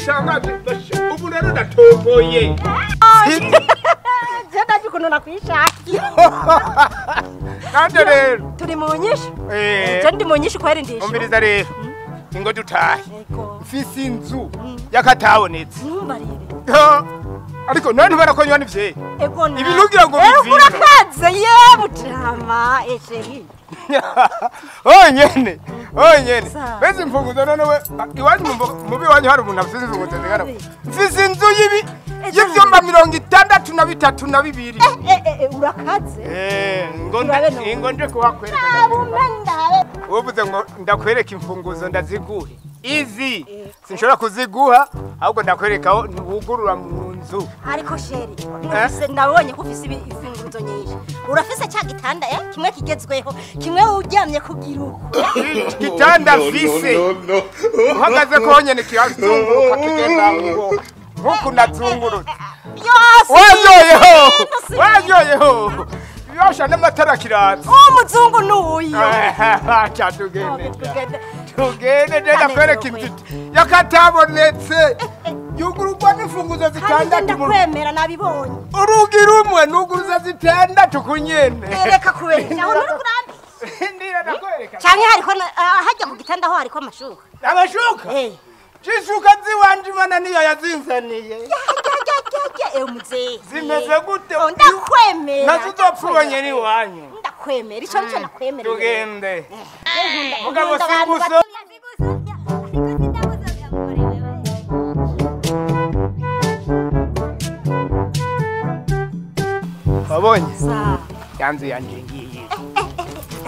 gitangaje ubu rero ndatoboye. Je ndaje ukuntu nakwishakiye. Kandi rero turi mu nyishu. Je ndi mu nyishu kweri ndishu. Umviriza rero. Ingo dutahe. Mfise inzu yakatabonetse. Ntumbarire. Ariko none barakonywa n'ivye. Ego na. Ibinugira ngo bivinga. Urakaze ye mutama esheri. Onyene. Onyene. Beze imfunguzo none we iwanyu mubi wanyu hari umuntu afise imfunguzo zingana. Mfise inzu yibi y'ivyumba 63 na 2. Urakaze. Ngo nde kuhakwereka. Ubuze ngo ndakwereka imfunguzo ndaziguhe. Izi sinshobora kuziguha ahubwo ndakwereka aho wugurura mu nzu. Ariko sheri nabonye ko ufise imfunguzo nyinshi. Urafise cya gitanda kimwe kigezweho kimwe uryamye kugira uko. Gitanda mfise. Uhagaze ko nyene kirazunguruka kigenda ngo nkuko nazungurutse. Yose. Wayoyeho. Wayoyeho. Yosha n'amatara kiratse. Umuzungu nuyu. Acha tugende. Tugende ndakwereka inzu yakatabonetse. Yugururwa n'imfunguzo zitandatu mu ndakwemera nabibonye. Urugi rumwe nuguruza zitandatu kunyene. Reka kubera aho nuri kurambi. Ndira ndakwereka. Canke hariko hajya ku gitanda aho hariko amashuka. Amashuka? Jishuka ziwanje Imana niyo yazinzaniye. Ya muzehe. Zimeze gute? Ndakwemera. Nazo uzopfubonye ni wanyu. Ndakwemera ico nico nakwemera. Tugende. Mugabo siguso. Wabonye? Yanzu yanje ngiye.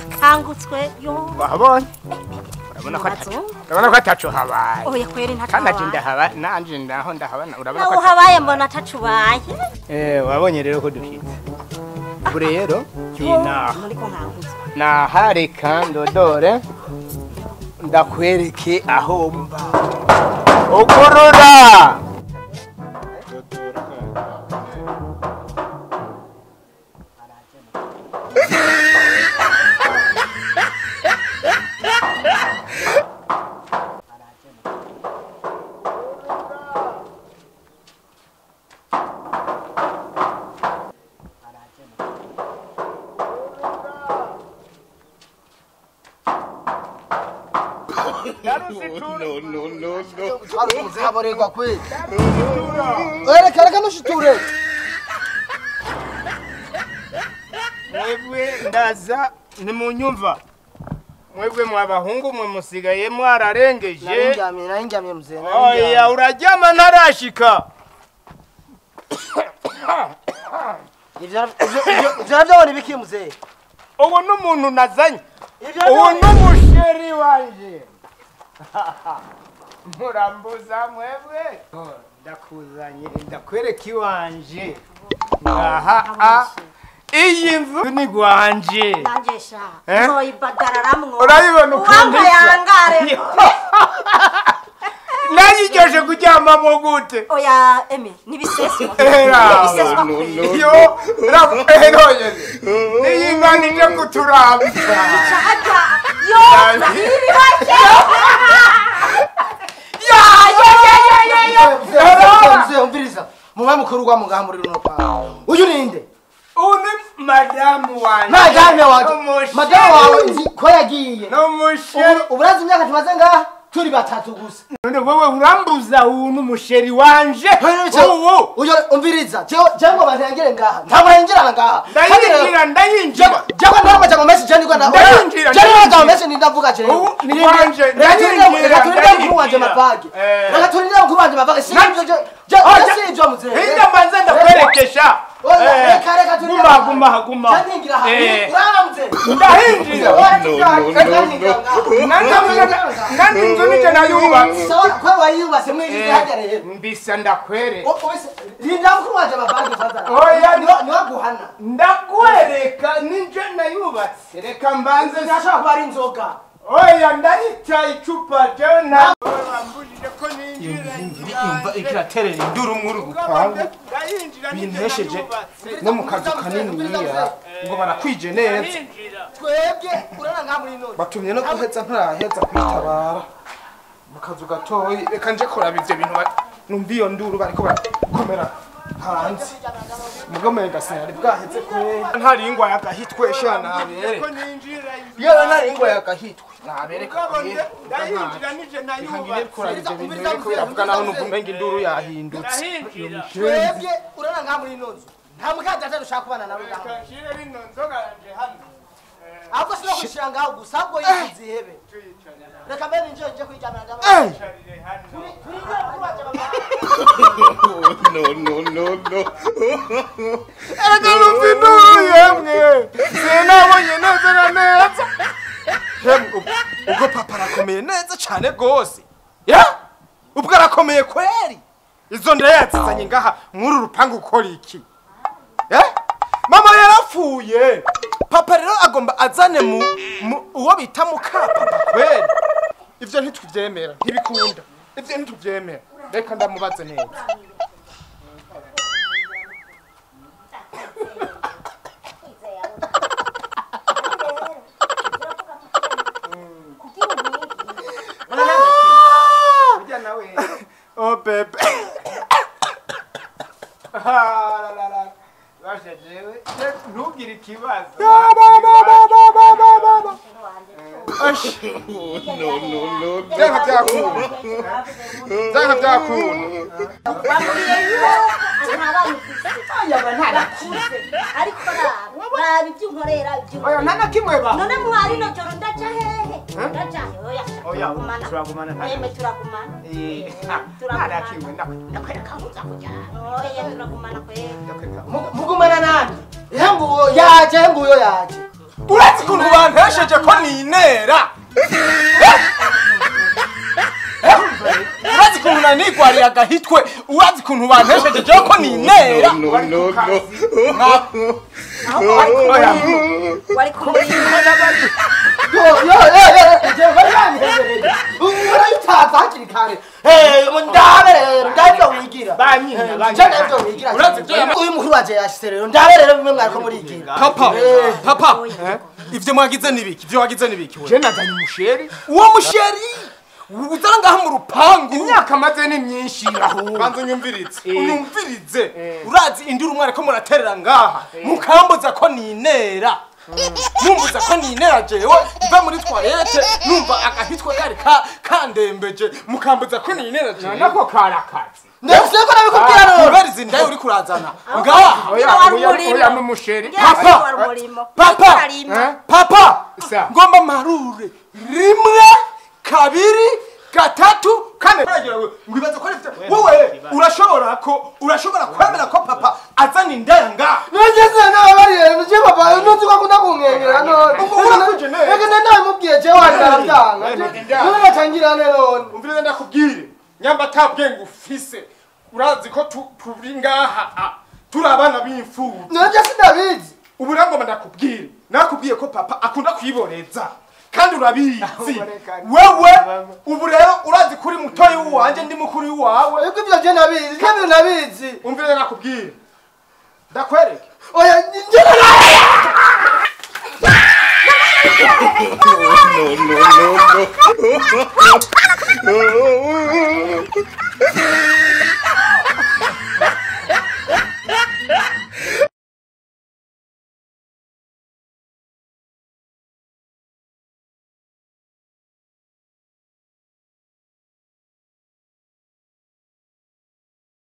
Ndakangutswe yo. Wabonye? Urabona ko atacu. Urabona ko atacu habaye. Oya kweri ntacu. Kandi aje ndahaba nanje ndaho ndahabana urabona ko habaye mbona atacu baye. Wabonye rero ko dushitse. Ubu rero kina. Nahareka ndodore ndakwereke aho mba. Ugorora. No. Haborerwa kweli. Reka reka nushiture. Mwebwe ndaza nimunyumva. Mwebwe mwabahungu mwe musigaye mwararengeje. Narinjamye mzee. Oya urajyama ntarashika. Ivyo vyabona ibiki mzee. Ubu n'umuntu nazanye. Ubu n'umusheri wanje. Murambuza mwebwe. Ndakuzanye ndakwereka iwanje. Aha iyi nzu ni gwanje. Nanje sha. Nzoyibagararamwo. Urayibona ukuntu yangare. Nayigeshe kuryamamo gute? Oya eme nibiseswa. Nibiseswa. Yo rabuye. Niyi Imana ije kuturamba. Yo ibibake. Ya ya ya ya ya. Mzee umviriza. Muba mukuru wa mugaha muri runo pa. Uyu ninde? Uyu madamu wanje. Madamu wanje. Madamu wawe nzi ko yagiye. N'umusheri. Uburazi imyaka tumaze ngaha turi batatu gusa. None wewe urambuza uyu n'umusheri wanje. Ubu uyu umviriza. Je ngo batangire ngaha. Ntabwo ngaha. Ndayinjira ndayinjira. Je ngo ndamaje mu message ndiko na. Ndayinjira. Je ngo message ndavuga je. Ubu ni wanje. Ndayinjira. Reka turinde mukuru wanje mavage. Reka turinde mukuru wanje mavage. Si je si ibyo muzee. Hinda mbanze ndakwerekesha. Reka reka turinde. Guma guma guma. Ndingira ha. Urara muzee. Ndahinjira. Nandi inzu nije nayubatse. Sawa kwa wayubatse mwijije hajya rero. Mbisa ndakwereka. Rinda mukuru wanje mavage fadhala. Oya niwaguhana. Ndakwereka nije nayubatse. Reka mbanze ndashaka kuba ari inzoga. Oya ndayica icupa jewe na wambujije ko ninjira. Imva ikiraterera induru muri rupangu. Bintesheje no mu kazu kanini niya ngo barakwije neza. Twebwe urana nka muri none. Batumye no guheza ntaraheza kwitabara. Mu kazu gatoyi reka nje kuraba ivyo bintu Numva iyo nduru bariko barakomera hanze. Mugome gasana bwaheze kwe. Ntaringwa yagahitwe sha nabere. Yara ntaringwa yagahitwe. Nabereka kwe. Ndayinjira nije nayubatse. Ivyo bintu biriko biravuga naho numva umenga induru yahindutse. Twebwe urana ngaha muri ino nzu. Nta mukadata dushaka kubana nawe ngaha. Nshire rino nzoga yanje hano. Ahubwo sino kushira ngaho gusa ahubwo yizihebe. Reka mbere nje nje kwijamira ndaba. No no no no. Erega numva induru yemwe. Sinabonye neza na neza. Hemwe ubwo papa arakomeye neza cyane gose. Ya? Ubwo arakomeye kweri. Izo ndayazizanye ngaha muri rupangu ukora iki? Eh? Mama yarapfuye. Papa rero agomba azane mu uwo bita muka papa kweri. Ivyo ntituvyemera, ntibikunda. Ivyo ntituvyemera. Reka ndamubaze neza. Oh bebe. Ntugire ikibazo. No no no. Byanga byakunda. Byanga byakunda. Ariko nabi ibyo unkorera ibyo. Oya nta na kimwe ba. None mwari no joro ndaca hehe? Ndaca he? Oya. Oya turagumana. Yeme turagumana. Eh. Nta na kimwe ndakwereka aho uza kujyana. Oya turagumana kwe. Mugumana nani? Henguyo yaje henguyo yaje. Urazi ukuntu bantesheje ko ninera. Urazi ukuntu nanigwariye agahitwe. Urazi ukuntu bantesheje je ko ninera. No no no. Wari kumurima. Yo yo yo je bari bantezereje. Urayitaza hakiri kare. Eh ndabe rero ndabyo wigira. Banyina banyina. Ndabyo wigira. Urazi ibyo uyu mukuru waje yashitse rero ndabe rero bimwe mwariko murigira. Papa papa ivyo mwagize nibiki? Ivyo wagize nibiki wewe? Je nazanye umusheri. Uwo musheri uzara ngaha mu rupangu. Imyaka maze ni myinshi aho. Banza unyumvirize. Unyumvirize. Urazi induru mwariko muraterera ngaha. Mukambuza ko ninera. Numbuza ko ninera jewe mva muri toilette numva agahitwa kari kandembeje mukambuza ko ninera jewe. Nako karakazi. Ndetse ko nabikubwira rero. Ubariza indaye uri kurazana. Ngaha oya oya n'umusheri. Papa papa papa ngomba marure rimwe kabiri gatatu kane. Ngwibaza ko wowe urashobora ko urashobora kwemera ko papa azana indaya ngaha. Nageze nabariye muje papa ntuzi ko akunda kunkengera none. Ege nabimubwiye je wandarabyanga. None batangira none. Umvirize ndakubwire nyamba atabwenge ufise. Urazi ko turi ngaha turi abana b'imfubyi. Nanje sindabizi. Ubu rero ngomba ndakubwire. Nakubwiye ko papa akunda kwiboreza. Kandi urabizi. Wewe ubu rero urazi kuri mutoyi wanje ndi mukuru wawe. Ego ibyo je nabizi, je nabizi. Umvirize nakubwire. Ndakwereke. Oya nje No no no no.